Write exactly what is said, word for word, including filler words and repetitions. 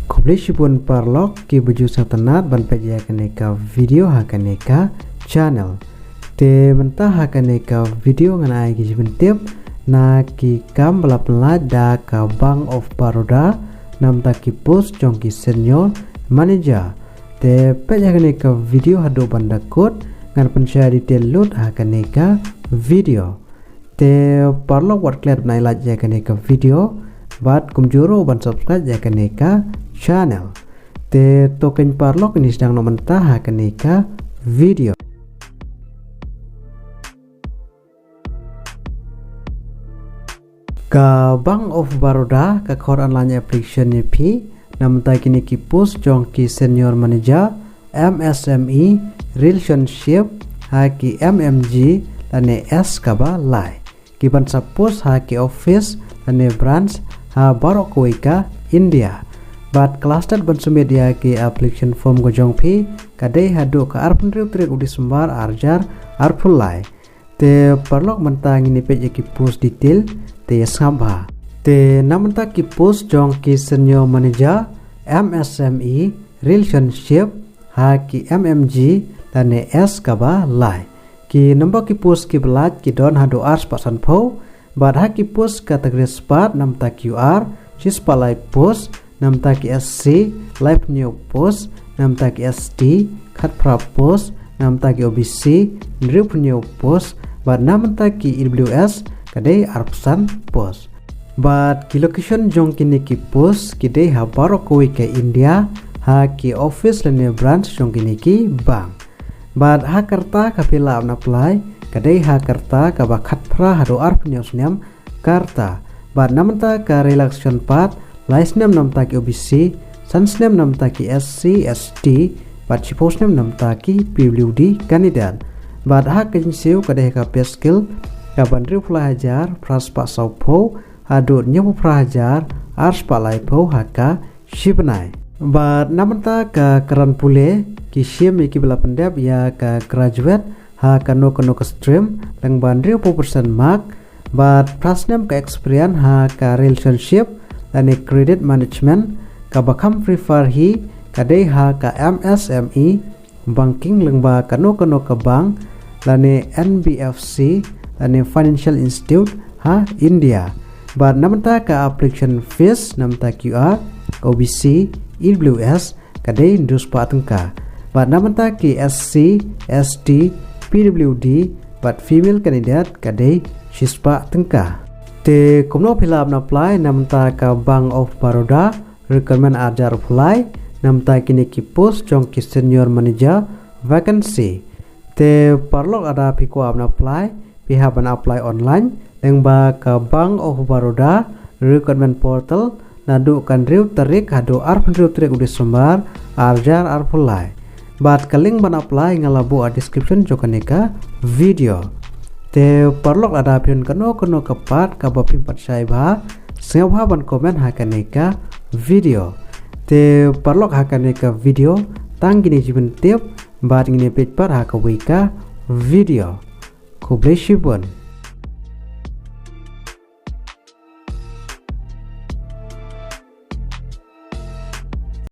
Khublei shibun paralok kiba ju sngewtynnat ban peit ïa kane ka video ha kane ka channel. Te mynta ha kane ka video ngan ai ki jingpyntip na ki kam ba la pynlait da ka Bank of Baroda, namta ki post jong ki senior manager. Te peit ïa kane ka video haduh ban da kut, ngan pynshai detail lut ha kane ka video. Te paralok wat klet ban ai like ïa kane ka video, bad kumjuh ruh ban subscribe ïa kane ka channel. Te to keiñ paralok, ngin sdang noh mynta ha kane ka video. Ka Bank of Baroda ka khot online application ïa phi namta kine ki post jong ki senior manager, M S M E, relationship, ha ki M M G lane S kaba lai. Ki ban sa post ha ki office lane branch ha baroh kawei ka India. Bad ka last date ban submit ïa ki application form ka jong phi ka dei haduh ka arphew hynriew tarik u December arhajar arphew lai. Te paralok mynta ngin ïa peit ïa ki post detail, te ïa sngap bha. Te na mynta ki post jong ki senior manager, M S M E, relationship, ha ki M M G lane S kaba lai. Ki number ki post kiba lait ki don haduh arspah sanphew, bad ha ki post category spah namta ki U R, shispah lai post, namta ki S C, laiphew hynñiew post, namta ki S T, khatphra post, namta ki O B C, hynriewphew hynñiew post, bad namta ki E W S ka dei arphew san post. Bad ki location jong kine ki post ki dei ha baroh kawei ka India, ha ki office lane branch jong kine ki bank. Bad ha ka rta kaba phi lah ban apply ka dei ha ka rta kaba khatphra haduh arphew hynñiew snem ka rta. Bad na mynta ka relaxation part, lai snem namta ki O B C, san snem namta ki S C, S T, bad shiphew snem namta ki P W D candidate. Bad ha ka jingsiew ka dei ha ka pay scale kaba hynriewphew lai hajar phra spah sawphew haduh hynñiewphew phra hajar arspah laiphew ha ka shi bnai. Bad na mynta ka kyrdan pule, ki shim ïa kiba la pyndep ïa ka graduate ha kano kano ka stream lyngba hynriewphew percent mark, bad phra snem ka experience ha ka relationship lane credit management, kaba kham prefer hi ka dei ha ka M S M E, banking lyngba kano kano ka bank lane N B F C lane financial institute ha India. Bad na mynta ka application fees namta ki U R, O B C, E W S ka dei hynriew spah tyngka. Bad na mynta ki S C, S T, P W D bad female candidate ka dei shispah tyngka. Te kumno phi lah ban apply na mynta ka Bank of Baroda, recruitment arhajar arphew lai, namta kine ki post jong ki senior manager, vacancy. Te paralok lada phi kwah ban apply, phi hap ban apply online lyngba ka Bank of Baroda recruitment portal naduh ka hynriew tarik haduh arphew hynriew tarik u December arhajar arphew lai. Bad ka link ban apply nga la buh ha description jong kane ka video. Te paralok lada phi don kano kano ka part kaba phim pat shai bha, sngewbha ban comment ha kane ka video. Te paralok, ha kane ka video tang kine ki jingpyntip, bad ngin ïa peit pat ha kawei ka video. Khublei shibun.